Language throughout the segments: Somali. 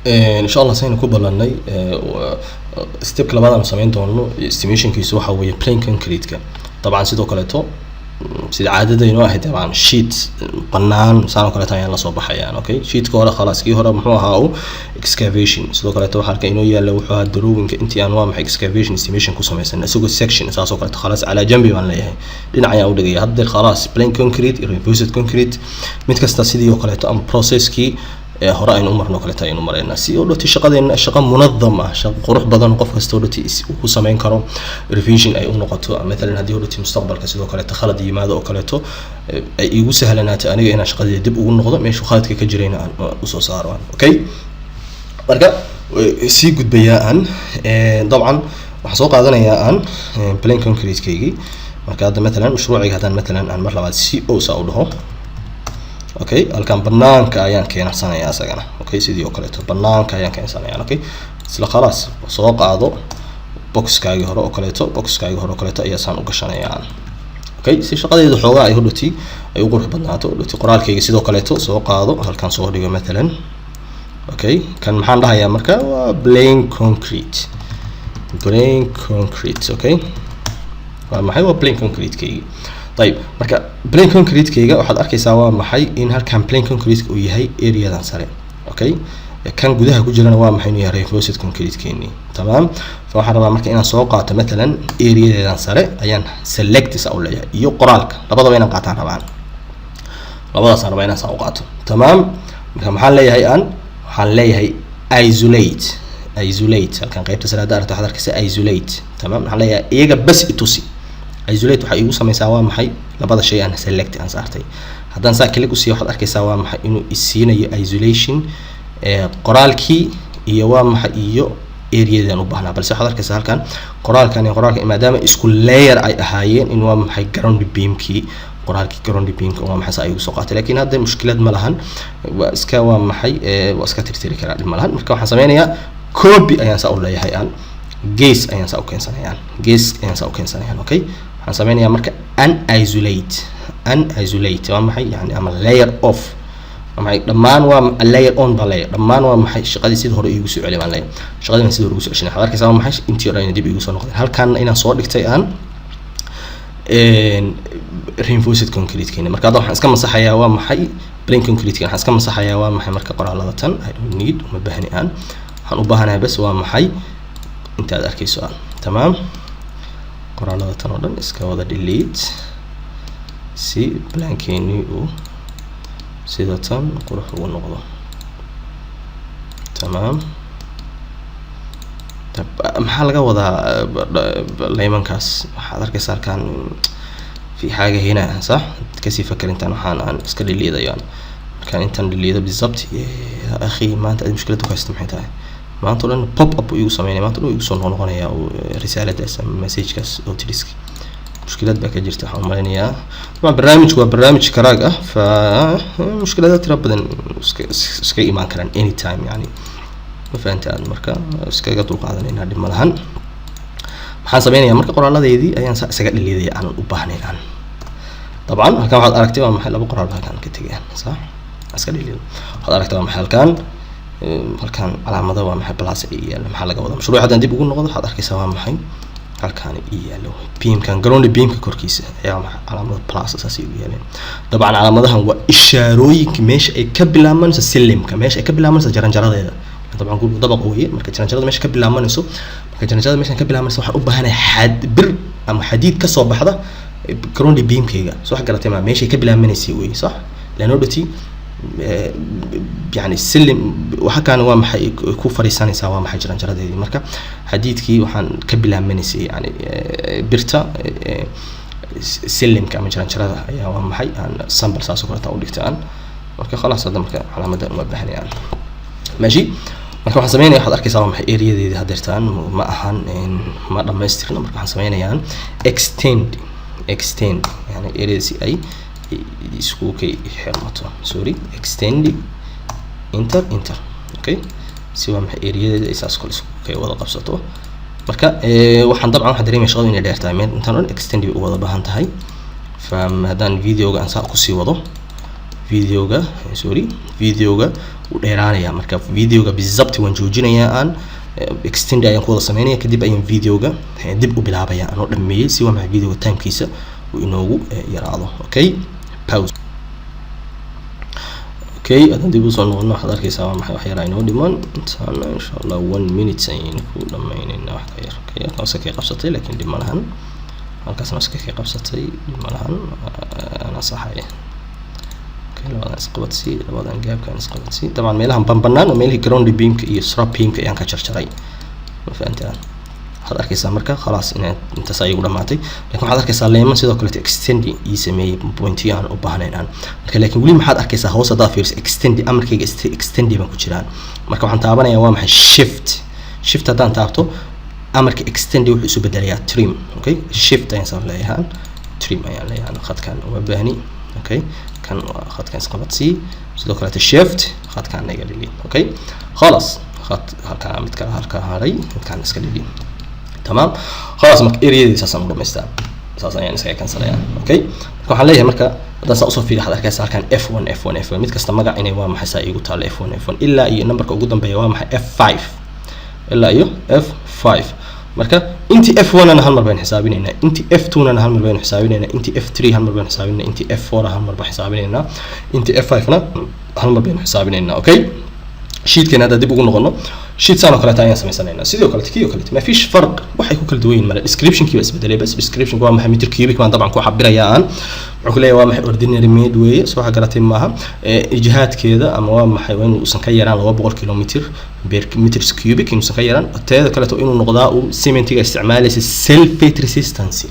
Insha Allah saynu ku ballanay, stepka labaad aanu samayn doono estimationkiisu waxa weeye plain concrete-ka. Dabcan sidoo kaleeto, sida caadadaynu ahayd, dabcan sheet bannaan saan oo kaleeto ayaan lasoo baxayaan. Okay, sheetka hore khalaas, kii hore muxuu ahaa u excavation. Sidoo kaleeto waxaa halkan inoo yaalla wuxuu ahaa drawingka intii aan, waa maxay, excavation estimation ku samaysan, isagoo section saas oo kaleeto. Khalaas, calaa jambi baan leeyahay, dhinac ayaan u dhigaya. Hadda khalaas, plain concrete iyo reinforced concrete mid kasta sidii oo kaleeto ama processkii ee hore aynu u marno kaleeto aynu maraynaa, si oo dhati shaqadeena shaqo munadam ah, shaqo qurux badan, qof kasta oo dhati uu ku samayn karo, revision ay u noqoto. Mathalan haddii dhati mustaqbalka sidoo kaleeto khalad yimaado oo kaleeto, ay igu sahlanaato aniga inaan shaqadeeda dib ugu noqdo, meeshuu khaladka ka jirayna aan usoo saaro. Okay, marka sii gudbayaa aan. Dabcan waxaan soo qaadanayaa aan plain concrete-kaygii. Marka hadda mathalan mashruuciga haddaan mathalan aan mar labaad c o saa u dhaho, okay, halkan banaanka ayaan keensanaya isagana. Okay, sidii oo kaleeto banaanka ayaan keensanaya. Okay, isla khalaas, soo qaado boxkaagii hore oo kaleeto, boxkaagii hore oo kaleeto ayaa saan u gashanayaan. Okay, si shaqadeedu xoogaa ay hodhoti ay u qurux badnaato. Hodhoti qoraalkayga sidoo kaleeto soo qaado, halkan soo dhigo mathalan. Okay, kan maxaan dhahayaa marka? Waa plain concrete, plain concrete. Okay, waa maxay? Waa plain concrete-kaygi. Ayib, marka plain concrete-kayga waxaad arkaysaa waa maxay in halkan plain concrete uu yahay areadan sare. Okay, kan gudaha ku jirana waa maxay? Inuu yahay reinforced concrete-keenii. Tamaam. Fa waxaan rabaa marka inaan soo qaato mathalan areadeedan sare ayaan select saa u leeyahay, iyo qoraalka labadaba inaan qaataan rabaan, labadaasaan rabaa inaan saa u qaato. Tamaam. Marka maxaan leeyahay aan? Waxaan leeyahay isolate, isolate. Halkan qaybta sare hadda aragto, waxaad arkaysaa isolate. Tamaam. Waxaan leeyahay iyaga bas itusi. Isolate waxay igu samaysaa waa maxay? Labada shay aan select aan saartay. Haddaan saa click usiiyo, waxaad arkaysaa waa maxay inuu isiinayo isolation qoraalkii iyo, waa maxay, iyo areadan u baahnaa. Balse waxaad arkaysaa halkan qoraalkan iyo qoraalka, maadaama isku layer ay ahaayeen, in, waa maxay, ground beamkii, qoraalkii ground beamka, waa maxay, saa igu soo qaatay. Laakiin hadda mushkilad ma lahan, waa iska, waa maxay, waa iska tirtiri karaa, dhib ma lahan. Marka waxaan sameynayaa copy ayaan saa u leeyahay aan, gees ayaan saa u keensanayaan, gees ayaan saa u keensanayaan. Okay, waxaan sameynayaa marka unisolate. Unisolate waa maxay? Yani ama layer off, waa maxay, dhammaan waa layer on baan leeyahay. Dhammaan, waa maxay, shaqadii sidii hore iigu soo celi baan leeyahay. Shaqadii baan sidii hore ugu soo ceshanay. Waxaad arkaysaa, waa maxay, intii hore inay dib iigu soo noqdeen, halkan inaan soo dhigtay aan reinforced concrete keena. Marka hadda waxaan iska masaxayaa, waa maxay, plain concrete keena waxaan iska masaxayaa, waa maxay, marka qoraalada tan I don't need, uma baahni aan. Waxaan u baahanahay bas, waa maxay, intaad arkayso aan. Tamaam. Qoraalada tan oo dhan iska wada delete, si plankeenii uu sida tan qurux ugu noqdo. Tamaam. Maxaa laga wadaa laymankaas? Waxaad arkaysaa halkan في حاجة هنا صح. Kasii fakar intaan waxaan aan iska dhiliidayo. Markaan intaan dhiliido بالضبط, يا أخي, maanta adi mushkilada ku haysta maxay tahay? Maanta o dhan pop up uu igu sameynaya, maanta o dhan igu soo noqnoqonaya risaaladaas ama messagekaas oo tiriski. Mushkilad baa ka jirta waxaan umaleynayaa. Dabcan barnaamijku waa barnaamij crack ah, fa mushkilada tira badan iska imaan karaan anytime, yani ma fahanta aad. Marka iskaga dulqaadanayna, dhib ma lahan. Maxaan sameynayaa marka? Qoraaladeydii ayaan saa isaga dhiliidaya aanan u baahnayn aan. Dabcan halkan waxaad aragtay, waa maxay, laba qoraal halkan ka tegayaan, sax? Iska dhiliido. Waxaad aragtay, waa maxay, halkan calaamada, waa maxay, plus ay yaalla. Maxaa laga wadaa? Mashruuc haddaan dib ugu noqdo, waxaad arkaysaa, waa maxay, halkaan ii yaallo beamkan, ground beamka korkiisa ayaa maxay calaamada plus saas ay u yaaleen. Dabcan calaamadahan waa ishaarooyinka meesha ay ka bilaabanayso silimka, meesha ay ka bilaabanayso jaranjaradeeda. Dabcan gurigu dabaq weeye. Marka jaranjarada meesha ka bilaabanayso, marka jaranjarada meeshan ka bilaabanayso, waxaan u baahanahay xad bir ama xadiid kasoo baxda ground beamkayga. Soo wax garatay ma? Meeshay ka bilaabanaysay weeye, sax? Laano dhati yani silim waxa kaana, waa maxay, ku fariisanaysaa, waa maxay, jaranjaradeedii. Marka xadiidkii waxaan ka bilaabanaysay, yani birta silimka ama jaranjarada ayaa, waa maxay, aan symbol saas oo kaleeta u dhigtay aan. Marka khalaas, hadda marka calaamadan uma baahnay aan. ماشي. Marka waxaan sameynaya, waxaad arkaysaa, waa maxay, areadeedii hadeertaan ma ahan, ma dhamaystirna. Marka waxaan sameynayaan extend, extend, yani areada si ay isku kay xirmato. Sorry, extend, enter, enter. Okay, si, waa maxay, areadeeda ay saas kale isku kay wada qabsato. Marka waxaan dabcan waxaan dareemaya shaqadu inay dheer tahay, meel intaan dhan extend bay u wada baahan tahay. Fa haddaan videoga aan saa kusii wado, videoga, sorry, videoga. Wuu dheeraanaya. Marka videoga bizabti waan joojinayaa, aan extend ayaan ku wada sameynaya, kadib ayaan videoga dib u bilaabaya anoo dhameeyey, si waa maxay videoga timekiisa uu inoogu yaraado. Okay, pause. Okay, haddaan dib usoo noqono, waxaad arkaysaa waa maxay wax yaraa inoo dhiman intaana. Insha Allah 1 minute ayaynu ku dhameyneynaa, wax ka yar. Okay, halkaan kay qabsatay, laakiin dhib ma lahan. Halkaasna iska kay qabsatay, dhib ma lahan, ana saxaya. Okay, labadan isqabadsi, labadan gapkan isqabadsi. Dabcan meelahan banbanaan oo meelihii ground beamka iyo stirrup beamka ayaan ka jarjaray, ma fahantaan? Waxaad arkaysaa marka khalaas inay intaas ayagu dhamaatay, lakin waxaad arkaysaa leeman sidoo kaleeto extend ii sameeyey pointiyo aan u baahnayn aan marka. Laakiin weli maxaad arkaysaa? Hoos haddaad fiiriso, extend amarkayga extend baan ku jiraan. Marka waxaan taabanayaa waa maxay shift. Shift haddaan taabto, amarka extend wuxuu isu bedelayaa trim. Okay, shift ayaan soo leeyahay, trim ayaan leeyahay, khadkan uma baahni. Okay, kan waa khadkan isqabadsii. Sidoo kaleeto shift, khadkan iga dhili. Okay, خلاص, khad halkaan mid kale halkaa haray, midkaan iska dhili. Tamaam, خلاص. Marka areadii saasaan u dhamaystaa, saas ayaan iskaga cancelayaa. Okay, marka waxaan leeyahay, marka haddaan saa usoo fiiriyo, waxaad arkaysaa halkan F1, F1, F1, mid kasta magac inay waa maxay saa iigu taalo, F1, F1, ilaa iyo numberka ugu dambeeya waa maxay F5, ilaa iyo F5. Marka intii F1 ana hal mar baynu xisaabinaynaa, intii F2 na hal mar baynu xisaabinaynaa, intii F3 hal mar baynu xisaabinaynaa, intii F4 hal mar baan xisaabinaynaa, intii F5 na hal mar baynu xisaabinaynaa. Okay, sheetkeena hadda dib ugu noqono, sheet saan oo kaleeta ayaan samaysanaynaa. Sidoo kaleete kii oo kaleete ma fiish farq, waxay ku kala duwan yihiin male. Descriptionkii baa isbedelay bas. Descriptionka waa maxay meter cubic baan dabcan ku cabirayaa aan. Wuxuu ku leeyahay waa maxay ordinary made weeye, soo waxa garatay maaha. Ijhaadkeeda ama waa maxay waa inuu uusan ka yaraan 200 kilometer per meters cubic, inuusan ka yaraan. Teeda kaleeto inuu noqdaa uu cementiga isticmaalaysa sulfate resistance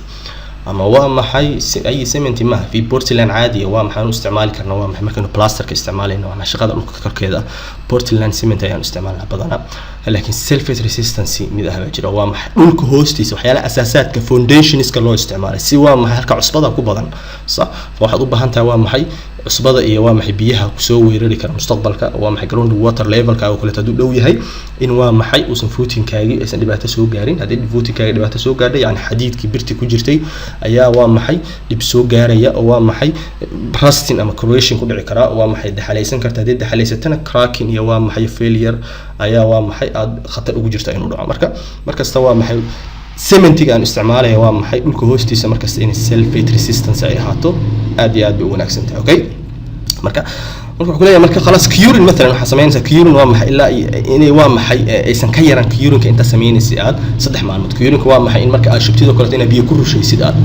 ama waa maxay ay cement maaha, fi Portland caadiya waa maxay aanu isticmaali karna, waa maxay markaynu plasterka isticmaalayno ama shaqada dhulka korkeeda, Portland cement ayaanu isticmaalnaa badanaa. Laakiin sulfate resistance mid ah baa jira, waa maxay dhulka hoostiisa waxyaalaha asaasaadka foundationska loo isticmaalay, si waa maxay halka cusbada ku badan sax. Waxaad u baahan tahay waa maxay cusbada iyo waa maxay biyaha kusoo weerari kara mustaqbalka, waa maxay ground water levelka oo kaleeto hadduu dhow yahay, in waa maxay uusan footingkaagi aysan dhibaato soo gaarin. Haddii footingkaagi dhibaato soo gaadhay, yani xadiidkii birti ku jirtay ayaa waa maxay dhib soo gaaraya, oo waa maxay rusting ama corrosion ku dhici karaa, waa maxay daxalaysan karta. Haddii daxalaysatana, cracking iyo waa maxay failure ayaa waa maxay aad khatar ugu jirta inuu dhaco. Marka markasta waa maxay cementiga aan isticmaalaya waa maxay dhulka hoostiisa markasta inay sulfate resistance ay ahaato, aad iyo aad bay u wanaagsan tahay. Okay, marka wuxuu kuleeyahay marka khalaas curing mathalan waxaa samaynaysaa curing waa maxay ilaa inay waa maxay aysan ka yaran curingka inta samaynaysid aad 3 maalmood. Curingka waa maxay in marka aad shubtid oo kaleeto inaad biyo ku rushaysid aad.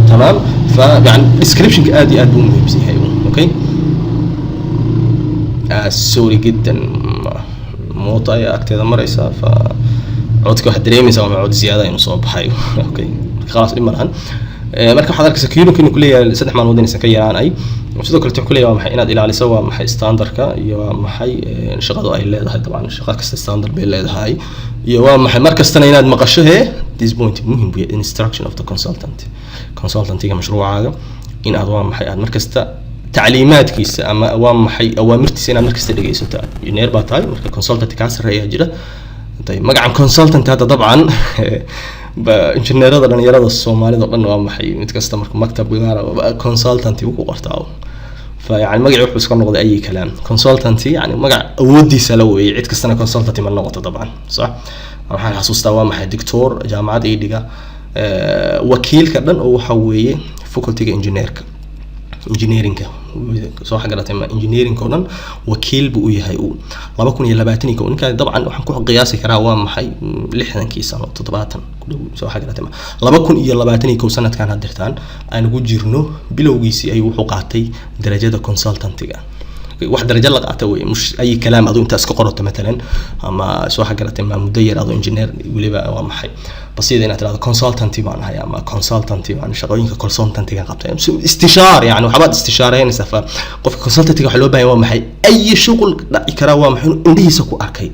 Tamaam, fa yani descriptionka aad iyo aad buu muhiimsan yahay. Okay, sorry جدا, mooto ayaa agteeda maraysa, fa codka waxaad dareemaysaa waa cod ziyaada inuu soo baxayo. Okay, marka khalaas, dhib ma lahan. Marka waxaad arkaysaa curingka inuu kuleeyahay 3 maalmood inaysan ka yaraan ay. Sidoo kale wuxuu kuleeyahay waa maxay inaad ilaaliso waa maxay standardka iyo waa maxay shaqadu ay leedahay. Dabcan shaqo kasta standard bay leedahay, iyo waa maxay mar kastana inaad maqasho he this point muhim buya, instruction of the consultant, consultantiga mashruucaaga in aad waa maxay aad mar kasta tacliimaadkiisa ama waa maxay awaamirtiisa inaad mar kasta dhegeysato. Engineer baa tahay, marka consultant kaa sarreeyaa jira. طيب, magacan consultant hadda dabcan injineerada dhalinyarada Soomaalida o dhan waa maxay mid kasta marka maktab gaara consultant uu ku qortaa, fa yani magacii wuxuu iska noqday ay kalaam. Consultant yani magac awoodiisa la weeyay, cid kastana consultant ma noqoto dabcan. Sax, waxaan xasuustaa waa maxay doctor jaamacad ii dhiga, wakiilka dhan oo waxa weeye facultyga engineerka, engineeringka, soo garatay ma, engineering oo dhan wakiil buu u yahay uu 2021. Ninkaan dabcan waxaan ku qiyaasi karaa waa maxay 60kii sano, 70 ku dhow, soo garatay ma. 2021 sanadkan haddirtaan aan ugu jirno bilowgiisii ayuu wuxuu qaatay darajada consultantiga. Wax darajo la qaata wey, mush ay kalaam adu intaa iska qorato matalan ama soo garatay ma muddo yar adu engineer weliba waa maxay basiida inaad tirahdo consultanty baan ahay ama consultanty baan shaqooyinka consultantiga qabtay, istishaar, yani waxbaad istishaaraynaysaa. Fa qofka consultantiga waxa loo baahan waa maxay ay shuqul dhaci karaa, waa maxay inuu indhihiisa ku arkay.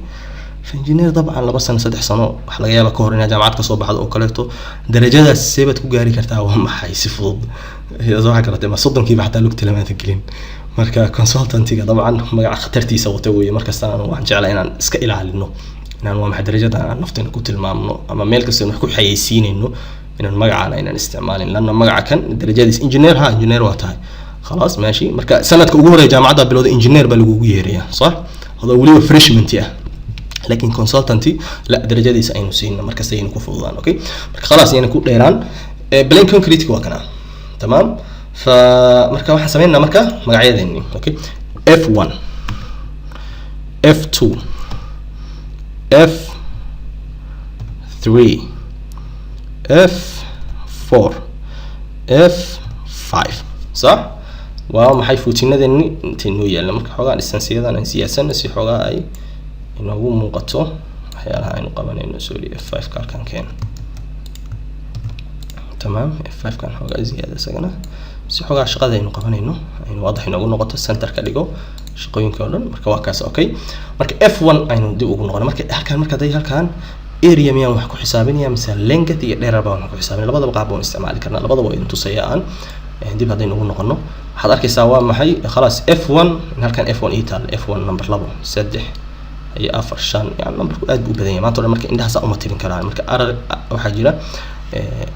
Engineer dabcan 2 sano, 3 sano waxa laga yaabaa kahor inaad jaamacad kasoo baxdo oo kaleeto, darajadaas see baad ku gaari kartaa waa maxay si fudud? Soo garatay ma, 30kiiba xataa lugta lamaada gelin. Marka consultantiga dabcan magaca khatartiisa wata weeye. Markastana waxaan jeclaa inaan iska ilaalino inaan waa maxay darajada aan nafteena ku tilmaamno ama meel kasta wax ku xayeysiinayno inaan magacaan inaan isticmaalin, lanna magaca kan darajadiis engineer ha engineer waa tahay, khalaas, maashi. Marka sanadka ugu horeeya jaamacadda bilowda engineer baa lagugu yeerayaa, sax. Hadoo weliba freshman ah, laakiin consultant la darajadiisa aynu siino markasta aynu ku fududaan. Okay, marka khalaas, ayna ku dheeraan. Plain concrete waa kana. Tamaam. Fa marka waxaan sameynaa marka magacyadeeni. Okay, F1, F2, F3, F4, F5, sax. Waa maxay footingadeeni intay noo yaalla? Marka xoogaa distanceyadan aan siyaasana si xoogaa ay inoogu muuqato waxyaalaha aynu qabanayno. Sorry, F5 ka halkan keen. Tamaam, F5 kan xoogaa ziyaada isagana si xoogaa shaqada aynu qabanayno aynu waadax inoogu noqoto. Center ka dhigo shaqooyinka oo dhan. Marka waa kaas. Okay, marka F1 aynu dib ugu noqono. Marka halkan, marka haday halkan area miyaan wax ku xisaabinaya mise length iyo dherer baan wax ku xisaabinaya? Labadaba qaab baan isticmaali karnaa, labadaba waa idin tusaya. Aan dib haddaynu ugu noqono, waxaad arkaysaa waa maxay? Khalaas, F1 in halkan F1 ii taal, F1 number 2, 3 iyo 4, 5, yani numberku aad buu u badan yahay maanta o dhan. Marka indhahaasa uma tirin karaan. Marka arar waxaa jira,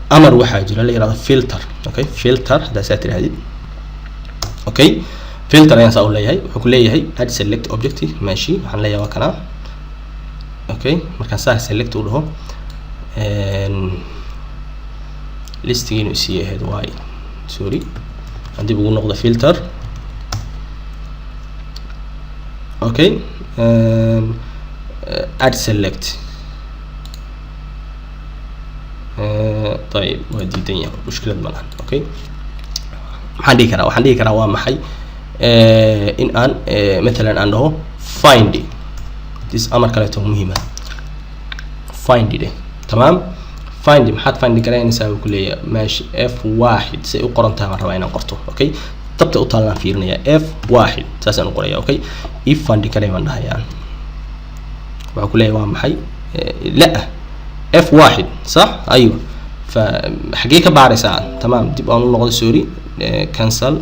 amar waxaa jira la yihahdo filter. Okay, filter haddaa saa tirahdid, okay, filter ayaan saa u leeyahay. Wuxuu ku leeyahay add select object. Meeshi waxaan leeyahay waa kana. Okay, markaan saa select u dhaho, listigiinu isii ahayd waay. Sorry, aan dib ugu noqdo filter. Okay, add select. طيب, waa diidan yahay, mushkilad ma lahan. Okay, maxaan dhihi karaa? Waxaan dhihi karaa waa maxay? In aan mathalan aan dhaho find this, amar kaleeto muhiima, find dheh. Tamaam, find. Maxaad find garaynaysaa buu ku leeyahay? Meesha F1 say u qoran tahay baan rabaa inaan qorto. Okay, tabta u taalaan fiirinaya, F1 saasaan u qoraya. Okay, if find garay baan dhahayaa. Wuxuu ku leeyahay waa maxay? La F1 صح. ايوه, فxagee ka baaraysaa? Tamaam, dib aan u noqdo. Sorry, cancel,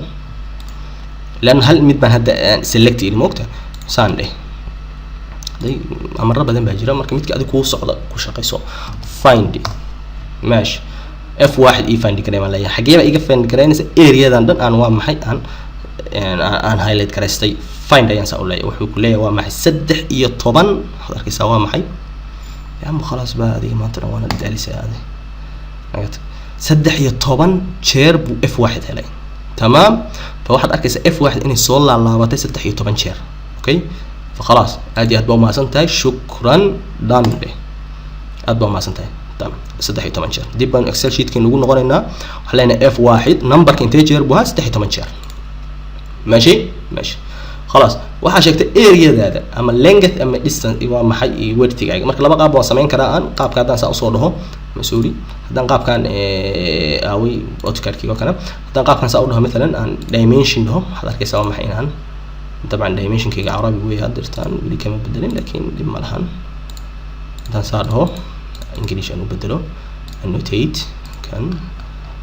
لان hal mid baan hadda select iri, moogta saan dheh. Day amaro badan baa jira, marka midka adig kuu socda ku shaqayso. Find maashi F1 ii find garay baan leeyahay. Xagee baa iga find garaynaysa? Areadan dhan aan waa maxay aan highlight garaystay. Find ayaan saa u leeyahay. Wuxuu ku leeyahay waa maxay? 13. Waxaad arkaysaa waa maxay? Ya ama khalaas baa adiga maanta dhan waana daalisay adi. 13 jeer buu F1 helay. Tamaam, fa waxaad arkaysaa F1 inay soo laalaabatay 13 jeer. Okay, fa khalaas, aad iyo aad baa umahadsan tahay, shukran dhan dheh, aad baa umahadsan tahay. Tamam, 13 jeer. Dib baan Excel sheetkeenu ugu noqonaynaa. Waxaan leenahay F1 numberka intee jeer buu ahaa? 13 jeer. ماشي ماشي, خلاص. Waxaa sheegtay areadaada ama length ama distance waa maxay iyo widthigaaga. Marka laba qaab waan samayn karaa. Aan qaabka haddaan saa usoo dhaho, sorry, haddaan qaabkan aaway AutoCADkii oo kale, haddaan qaabkan saa u dhaho, mathalan aan dimension dhaho, waxaad arkaysaa waa maxay inaan dabcan dimensionkayga carabi wey haddirtaan weli kama bedelin, laakiin dhib ma lahan. Haddaan saa dhaho, English aan u bedelo, annotate kan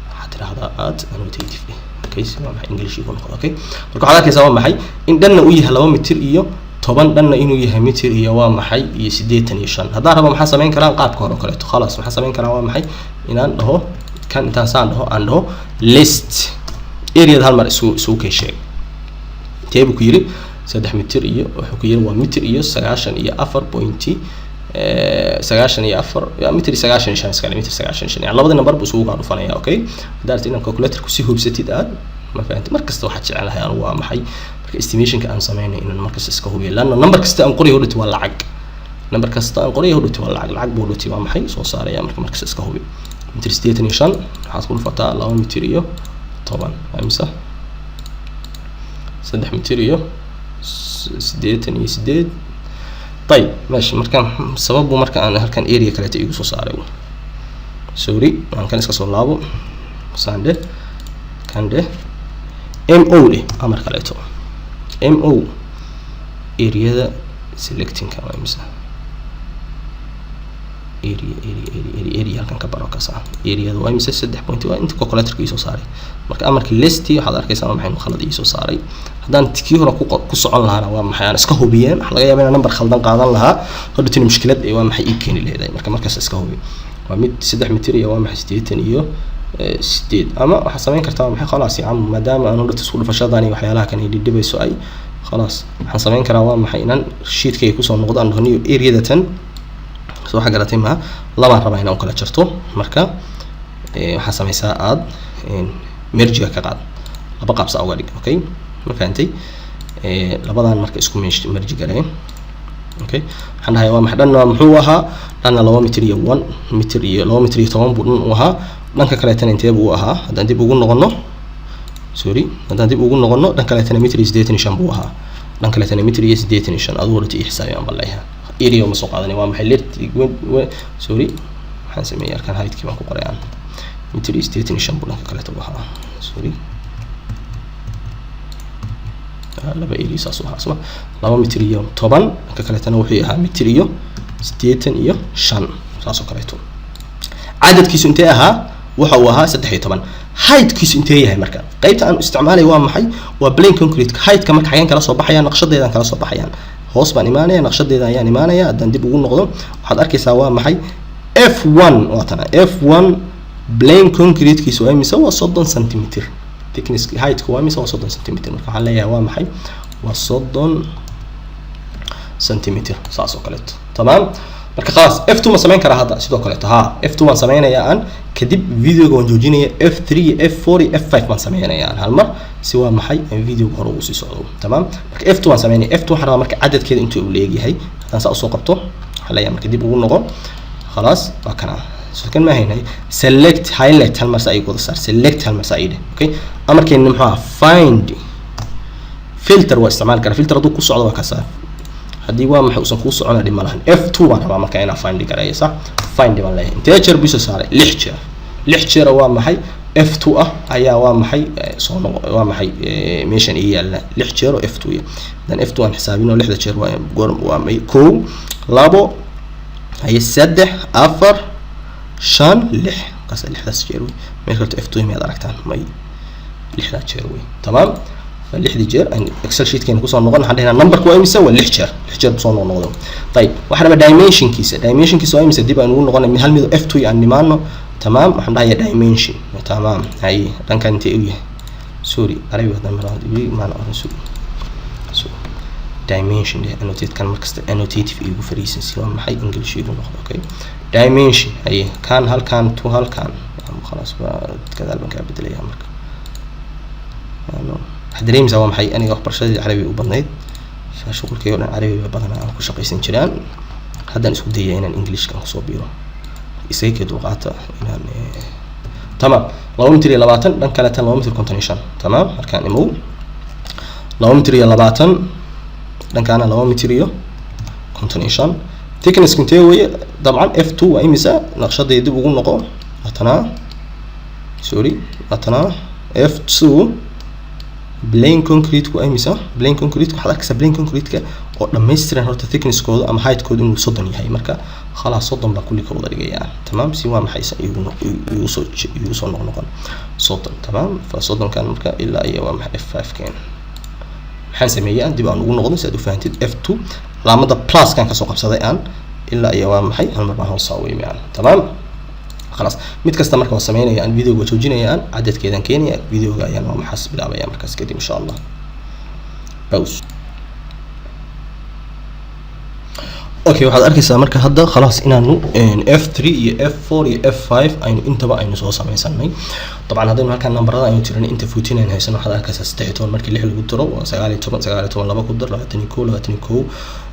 waxaad tidhaahdaa add annotative. Okay, si waa maxay English ku noqdo. Okay, marka waxaad arkaysaa waa maxay in dhanna uu yahay 2 mitir iyo 10, dhanna inuu yahay mitir iyo waa maxay iyo 85. Haddaan rabo, maxaa samayn karaa? Qaabka hore oo kaleeto. Khalaas, maxaa samayn karaa? Waa maxay inaan dhaho kan intaan saan dhaho, aan dhaho list areada hal mar isugu kay sheeg. Intee buu ku yiri? 3 mitir iyo wuxuu ku yiri waa mitir iyo 94 point 94, mitir iyo 95 iskale, mitir 95. Yani labada number buu isugu kaa dhufanaya. Okay, haddaad rabtid inaad calculator kusii hubsatid aad ma fahanti. Mar kasta waxaa jecelahay anigu waa maxay marka estimationka aan sameynay inaan markasta iska hubiyo, lanna number kasta aan qorayo hodhati waa lacag, number kasta aan qorayo hodhati waa lacag, lacag buu hodhati waa maxay soo saaraya. Marka markasta iska hubi. Mitir 85 waxaad ku dhufataa 2 mitir iyo 10, waa imisa? 3 mitir iyo 88. طيب, ماشي. Marka sababu marka aan halkan area kaleeto igu soo saaray, sorry, aan kan iska soo laabo. Sande kan dheh, mo dheh, amar kaleeto mo. Areada selectingka waa imisa? Area, area, area, area, area halkan ka baro kaasa. Areada waa imisa? Saddex point waa inta calculatorka iisoo saaray. Marka amarkii listi waxaad arkaysaa waa maxay khalad iisoo saaray. Haddaan kii hore ku socon lahaana waa maxay aan iska hubiyeen, waxaa laga yaabaa inaan number khaldan qaadan lahaa, hodhatina mushkilad waa maxay ii keeni leedahay. Marka markaas iska hubi. Waa mid 3 mitir iyo waa maxay 88. Ama waxaad samayn kartaa waa maxay? Khalaas ya cam, maadaama aan hodhata isku dhufashadan iyo waxyaalaha kan ay dhidhibayso ay Khalaas, waxaan samayn karaa waa maxay? Inaan sheetkayga kusoo noqdo, aan dhaho niyo areada tan soo waxa garatay maha, labaan rabaa inaan u kala jarto. Marka waxaa samaysaa aad mergiga ka qaad, laba qaab saa uga dhig. Okay, ma fahantay? Labadan marka isku merge gareen. Okay, waxaan dhahay waa maxay? Dhanna muxuu ahaa? Dhanna 2 mitir iyo 1 mitir iyo 2 mitir iyo 10 buu dhan u ahaa. Dhanka kaleetana intee buu u ahaa? Haddaan dib ugu noqono, sorry, haddaan dib ugu noqono, dhan kaleetana mitir iyo 85 buu ahaa. Dhan kaleetana mitir iyo 85. Adigu horta ii xisaabi aan baleeyaha. Area ma soo qaadanay. Waa maxay? Let, sorry, waxaan sameeyay halkan heightkii baan ku qoray. Aan mitir iyo 85 buu dhanka kaleeta u ahaa. Sorry, laba area saas u ahaa soma? 2 mitir iyo 10, dhanka kaleetana wuxuu ahaa mitir iyo 85, saas oo kaleeto. Cadadkiisu intee ahaa? Waxa uu ahaa 13. Heightkiisu intee yahay? Marka qaybta aan isticmaalay waa maxay? Waa plain concrete. Heightka marka xageen kala soo baxayaan? Naqshadeedaan kala soo baxayaan. Hoos baan imaanaya, naqshadeeda ayaan imaanaya. Haddaan dib ugu noqdo, waxaad arkaysaa waa maxay? F1 waa tana. F1 plain concretekiisu waa imise? Waa 30 centimeter. Thickness heightka waa imise? Waa 30 centimeter. Marka waxaan leeyahay waa maxay? Waa 30 centimeter, saas oo kaleeto. Tamaam. Marka khalaas, F2 ma samayn karaa hadda sidoo kaleeto? Ha, F2 waan sameynayaa aan. Kadib videoga waan joojinaya. F3 iyo F4 iyo F5 baan sameynaya aan hal mar, si waa maxay videoga hore uu sii socdo. Tamaam. Marka F2 waan sameynaya. F2 waxaan rabaa marka cadadkeeda intuu uu leegyahay. Haddaan saa usoo qabto, waxaan leeyahay marka dib ugu noqo. Khalaas, waa kana. So kan ma haynay. Select, highlight hal mar, sa ay wada saar. Select hal mar sa ay dheh. Okay, amarkeena muxuu ahaa? Find. Filter waa isticmaali karaa. Filter hadduu ku socdo waa kasaa, haddii waa maxay uusan kuu socona dhib ma lahan. F2 baan rabaa marka inaan find gareeyo. Sax, find baan leeyahay. Intee jeer buu soo saaray? Lix jeer. Lix jeer waa maxay? F2 ah ayaa waa maxay soo noqo, waa maxay meeshan ii yaalla? Lix jeer oo F2 ya. Dan F2 aan xisaabino. Lixda jeer waa goor? Waa may? Kow, labo, haye, saddex, afar, shan, lix. Kaas lixdaas jeer wey. Meel kalto F2 miyaad aragtaan? May, lixdaa jeer wey. Tamaam. Lixdii jeer Excel sheetkeena kusoo noqon. Waxaan dhahnaa numberku waa imise? Waa lix jeer. Lix jeer kusoo noqnoqdo. Ayib, waxaan rabaa dimensionkiisa. Dimensionkiisa waa imise? Dib aan ugu noqonay hal mid F2 aan nimaano. Tamaam, waxaan dhahayaa dimension. Tamaam, haye, dhankan intee u yahay? Sorry, carabi haddaan mara maana oran. So dimension dheh. Annotate kan markasta annotative igu fariisan, si waa maxay English igu noqdo. Okay, dimension, haye, kan halkan to halkan. Khalaas, waa gadaal baan kaa bedelayaa. Marka waxaad dareemaysaa waa maxay aniga waxbarashadii carabi u badnayd, shuqulkay oo dhan carabi ba badanaa aan ku shaqaysan jiraan. Haddaan isku dayaya inaan Englishkan kusoo biiro, isaga kee dulqaata inaan. Tamaam, 2 mitir iyo 20, dhan kale tan 2 mitir 55. Tamaam, markaan imow 2 mitir iyo 20, dhankaana 2 mitir iyo 55. Thickness intee weeye? Dabcan F2 waa imisa? Naqshaday dib ugu noqo. Waatanaa, sorry, waatanaa F2 plain concrete waa imisa? Plain concrete waxaad arkaysaa, plain concrete-ka oo dhammaystiran horta thicknesskooda ama heightkooda inuu 30 yahay. Marka khalaas, 30 baa kulli ka wada dhigayaa. Tamaam, si waa maxay igu igu soo igu soo noqnoqon 30. Tamaam, fa 30-kan marka ilaa iyo waa maxay F5 keen. Maxaan sameeyey? Aan dib aan ugu noqdo si aad u fahantid. F2 calaamada pluskan kasoo qabsaday aan ilaa iyo waa maxay hal mar baan hoos saaweyme aan. Tamaam, khalaas, mid kasta marka waa sameynaya aan videoga joojinaya, aan cadadkeedan keenaya, videoga ayaan waa maxaas bilaabaya markaas kadib, insha Allah. Pause. Okay, waxaad arkaysaa marka hadda khalaas inaanu F3 iyo F4 iyo F5 aynu intaba aynu soo sameysanay. Dabcan haddaynu halkaan nambarada aynu tirinay, inta footing aynu haysano, waxaad arkaysaa 13 markii lix lagu daro waa 19. 19 laba ku dar 21. 21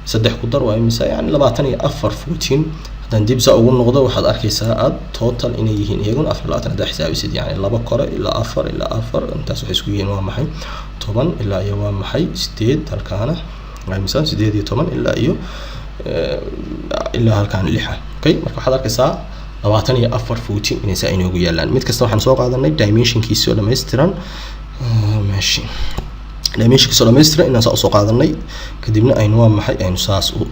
saddex ku dar waa imisa? Yani 24 footing. Haddaan dib saa ugu noqdo, waxaad arkaysaa aad total inay yihiin iyaguna 24. Haddaa xisaabisid, yani laba kore ilaa afar ilaa afar, intaas waxay isku yihiin waa maxay 10 ilaa iyo waa maxay sideed. Halkaana waa imisa? 18 ilaa halkaan lixa. Okay, marka waxaad arkaysaa 24 footing inay saa inoogu yaalaan. Mid kasta waxaan soo qaadanay dimensionkiisi oo dhammaystiran. Meeshi dimensionkiisa oo dhammaystiran inaan saa usoo qaadanay, kadibna aynu waa maxay aynu saas u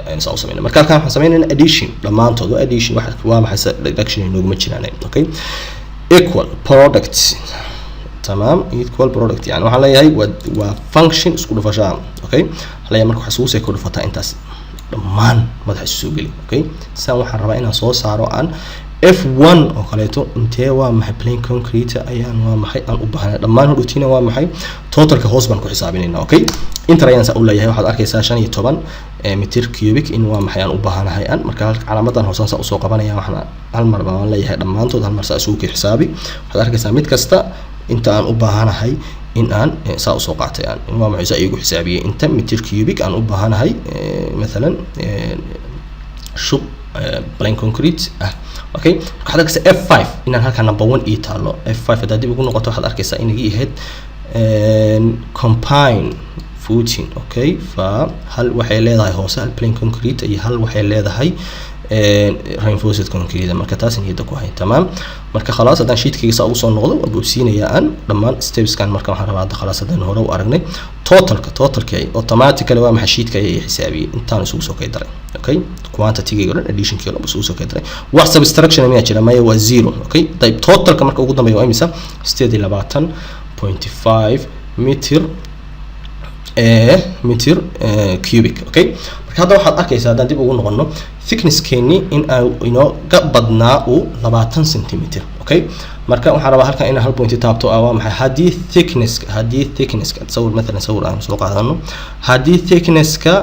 aynu saa u sameynay. Marka halkaan waxaan sameynaynaa addition. Dhammaantood waa addition. Wax waa maxay deduction inooguma jiraan. Okay, equal product. Tamaam, equal product, yani waxaan leeyahay waa function isku dhufashaa. Okay, waxaan leeyahay marka waxaa isugu sii ku dhufataa intaas dhammaan, madaxa isu soo geli. Okay, saan waxaan rabaa inaan soo saaro aan F1 oo kaleeto intee waa maxay plain concrete ayaan waa maxay aan u baahnay dhammaan hodhowtiina waa maxay totalka hoos baan ku xisaabinaynaa. Okay, enter ayaan saa u leeyahay. Waxaad arkaysaa 15 mitir cubic in waa maxay aan u baahanahay an. Marka calaamadan hoosaan saa usoo qabanaya, waxaan hal mar baan leeyahay dhammaantood hal mar saa isugu kii xisaabi. Waxaad arkaysaa mid kasta inta aan u baahanahay in aan saa usoo qaatay aan in waa maxay saa iigu xisaabiyey inta mitir cubic aan u baahanahay, mathalan shub plain concrete ah. Okay, marka waxaad arkaysaa F5 inaan halkaa number 1 ii taalo. F5 haddaad dib ugu noqoto, waxaad arkaysaa inay ahayd combine footing. Okay, fa hal waxay leedahay hoose hal plain concrete iyo hal waxay leedahay reinforced concrete. Marka taas niyadda ku hay. Tamaam. Marka khalaas, haddaan sheetkayga saa ugu soo noqdo, waan boobsiinayaa aan dhammaan stepskan. Marka waxaan rabaa hadda khalaas, haddaan hore u aragnay totalka automatically waa maxay sheetka ayaa ii xisaabiyey intaan isugu soo kay daray. Okay, quantity-gayga o dhan, additionkii o dhan isugu soo kay daray. Wax subtraction miyaa jira? Maya, waa zero. Okay, dayib, totalka marka ugu dambeeya waa imisa? 28.5 mitir mitir cubic. Okay, marka hadda waxaad arkaysaa haddaan dib ugu noqono thicknesskeeni in aan inoo ka badnaa uu 20 centimeter. Okay, marka waxaan rabaa halkan inaan hal point taabto ah. Waa maxay haddii thicknesska sawir, mathalan sawir aan soo qaadano, haddii thicknesska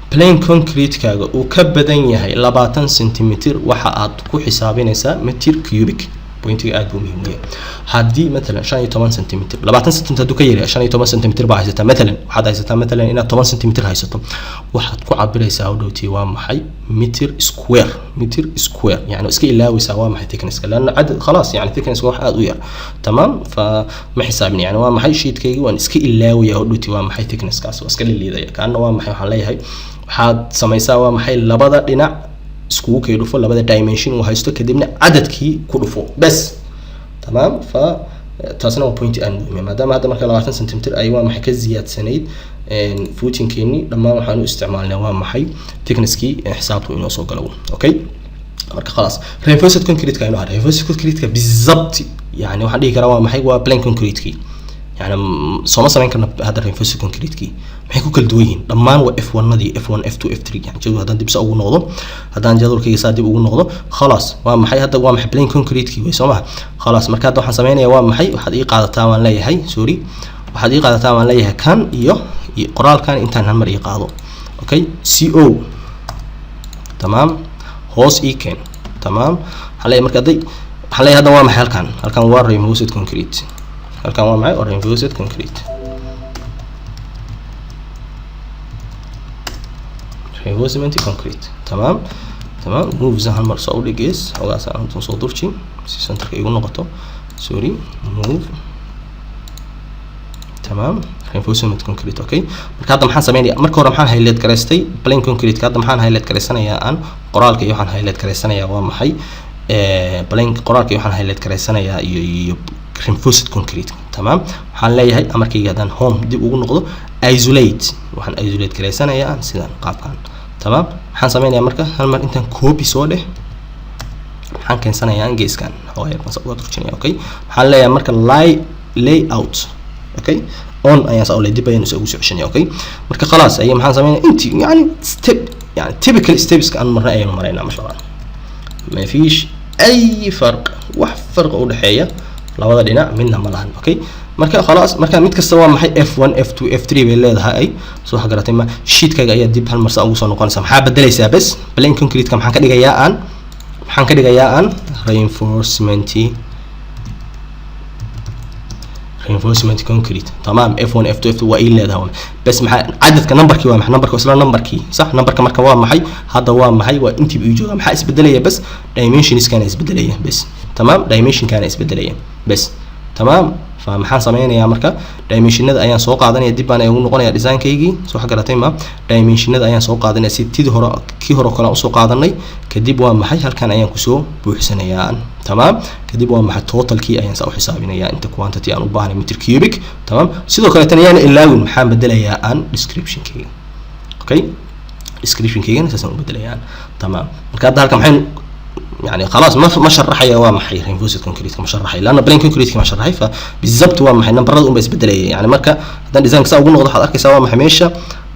plain concrete-kaaga uu ka badan yahay 20 centimeter, waxa aad ku xisaabinaysaa meter cubic. Pointiga aad buu muhiim u yahay. Haddii mathalan 15 centimeter, 20 centimeter hadduu ka yaryahay, 15 centimeter baa haysataa mathalan, waxaad haysataa mathalan inaad 10 centimeter haysato, waxaad ku cabiraysaa udhowtii waa maxay meter square, meter square. Yani iska ilaawaysaa waa maxay thicknesska, لأن cadad khalaas, yani thicknesska wax aad u yar. Tamaam, fa ma xisaabin, yani waa maxay sheetkaygi waan iska ilaawaya udhowtii waa maxay thicknesskaas, waa iska liliidaya kaana waa maxay. Waxaan leeyahay waxaad samaysaa waa maxay labada dhinac iskugu kay dhufo, labada dimension uu haysto, kadibna cadadkii ku dhufo bes. Tamaam. Fa taasna waa point aan muhiim, maadaama hadda marka 20 centimeter ay waa maxay ka ziyaadsanayd footingkeeni dhammaan, waxaan u isticmaalnay waa maxay thicknesskii xisaabtu inoo soo galo. Okay, marka khalaas, reinforced concrete-ka inoo haray. Reinforced concrete-ka بالضبط yani waxaan dhihi karaa waa maxay waa plain concrete-kii. Yani sooma samayn karna hadda reinforced concrete-kii. Maxay ku kala duwan yihiin? Dhammaan waa F1-nadii, F1, F2, F3. Yani jadwal haddaan dib saa ugu noqdo, haddaan jadwalkayga saa dib ugu noqdo, khalaas, waa maxay hadda waa maxay plain concrete-kii wey, soo maha? Khalaas, marka hadda waxaan sameynayaa waa maxay waxaad ii qaadataa waan leeyahay, sorry, waxaad ii qaadataa waan leeyahay kan iyo qoraalkan intaan hal mar ii qaado. Okay, CO. Tamaam, hoos ii keen. Tamaam, waxaan leeyahay marka hadday waxaan leeyahay hadda waa maxay halkan waa reinforced concrete, halkan waa maxay waa reinforced concrete, reinforcement concrete. Tamaam, moves hal mar soo udhigees xogaas aan soo durji si centerka igu noqoto. Sorry, move. Tamaam, reinforcement concrete. Okay, marka hadda maxaan sameynaya? Marka hore maxaan highlight garaystay? Plain concrete. Hadda maxaan highlight garaysanayaa aan qoraalka iyo waxaan highlight garaysanayaa waa maxay plain qoraalka iyo waxaan highlight garaysanayaa iyo reinforced concrete. Tamaam, waxaan leeyahay amarkayga haddaan home dib ugu noqdo, isolate, waxaan isolate garaysanayaa sidan qaabkan. Tamaam, maxaan sameynayaa marka? Hal mar intaan copy soo dheh, maxaan keensanayaa geeskan xoogaa baan uga durjinaya. Okay, waxaan leeyahay marka layout, okay, on ayaan saa dib ayaan ugu soo ceshanaya. Okay, marka khalaas ayaa maxaan sameynaya inti yani step, yani typical steps aan marnay ayaynu maraynaa masha Allah. ما فيش اي فرق, wax farq u dhexeeya labada dhinac midna ma lahan. Okay, marka khalaas, marka mid kasta waa maxay F1, F2, F3 bay leedahay. Ay soo waxa garatay ma? Sheetkaaga ayaa dib hal mar saa ugu soo noqonaysa. Maxaa bedelaysaa? Bes, plain concrete-ka maxaan ka dhigayaa aan maxaan ka dhigayaa aan reinforcement concrete. Tamaam, F1, F2, F2 waa ii leedahay. Bes, maxaa cadadka numberkii waa maxay? Numberka isla numberkii, sax. Numberka marka waa maxay hadda? Waa maxay waa intiiba ii jooga. Maxaa isbedelaya? Bes, dimensionskana isbedelaya bes. Tamaam, dimensionkana isbedelaya bes. Tamaam, fa maxaan sameynayaa marka? Dimensionada ayaan soo qaadanaya, dib baan ugu noqonaya designkaygii. Soo waxa garatay ma? Dimensionada ayaan soo qaadanaya si tidii hore kii hore kale aan usoo qaadanay. Kadib waa maxay halkan ayaan kusoo buuxsanayaa. Tamaam, kadib waa maxay totalkii ayaan saa u xisaabinayaa inta quantity aan u baahnay meter cubic. Tamaam, sidoo kale tan ayaan ilaawin. Maxaan bedelayaa aan descriptionkayga? Okay, descriptionkaygana saasaan u bedelayaa. Tamaam, marka hadda halkan maxaynu يعني خلاص ما شرحيا waa maxay reinforced concrete ma sharaxay, لأن plain concrete ma sharaxay. فبالضبط waa maxay numberada un ba isbedelaya. Yani marka haddaan design saa ugu noqdo, waxaad arkaysaa waa maxay meesha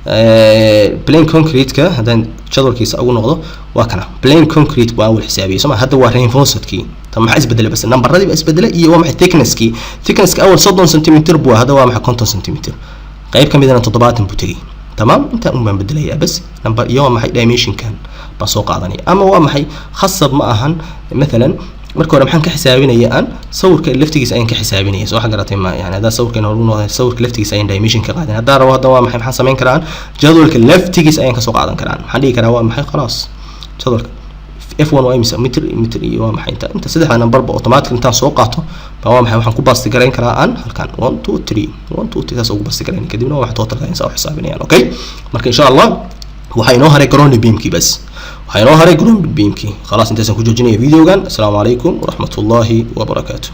Plain concrete-ka haddaan jadwalkiisa ugu noqdo, waa kana plain concrete waa awal xisaabiyey, soo ma? Hadda waa reinforcedkii. Tan maxaa isbedelay? Bas nambaradii baa isbedelay iyo waa maxay thicknesskii. Thicknesska awal 30 centimeter buu, hadda waa maxay 50 centimeter, qayb ka midana 70 buu tegey. Tamaam, intaan un baan bedelayaa bas, number iyo waa maxay dimensionkan baan soo qaadanaya. Ama waa maxay khasab ma ahan. Mathalan marka hore maxaan ka xisaabinaya? Aan sawirka laftigiisa ayaan ka xisaabinaya, soo waxa garatay ma? Yani haddaan sawirka inoogu noqday, sawirka laftigiisa ayaan dimension ka qaadan. Haddaan rabo hadda waa maxay, maxaan samayn karaan? Jadwalka laftigiisa ayaan kasoo qaadan karaan. Maxaan dhihi karaa waa maxay? Khalaas, jadwalka F1 waa imisa mitir mitir iyo waa maxay inta saddexda numberba automatic intaan soo qaato baa waa maxay waxaan ku paste garayn karaa aan halkan 1 2 3 1 2 3, saas ugu paste garayn. Kadibna waa maxay totalka ayaan saa u xisaabinayaan. Okay, marka insha Allah waxaa inoo haray ground beamkii bas, waxaa inoo haray ground beamkii. Khalaas, intaasaan ku joojinaya videogan. Asalaamu calaykum waraxmatullaahi wabarakaatu.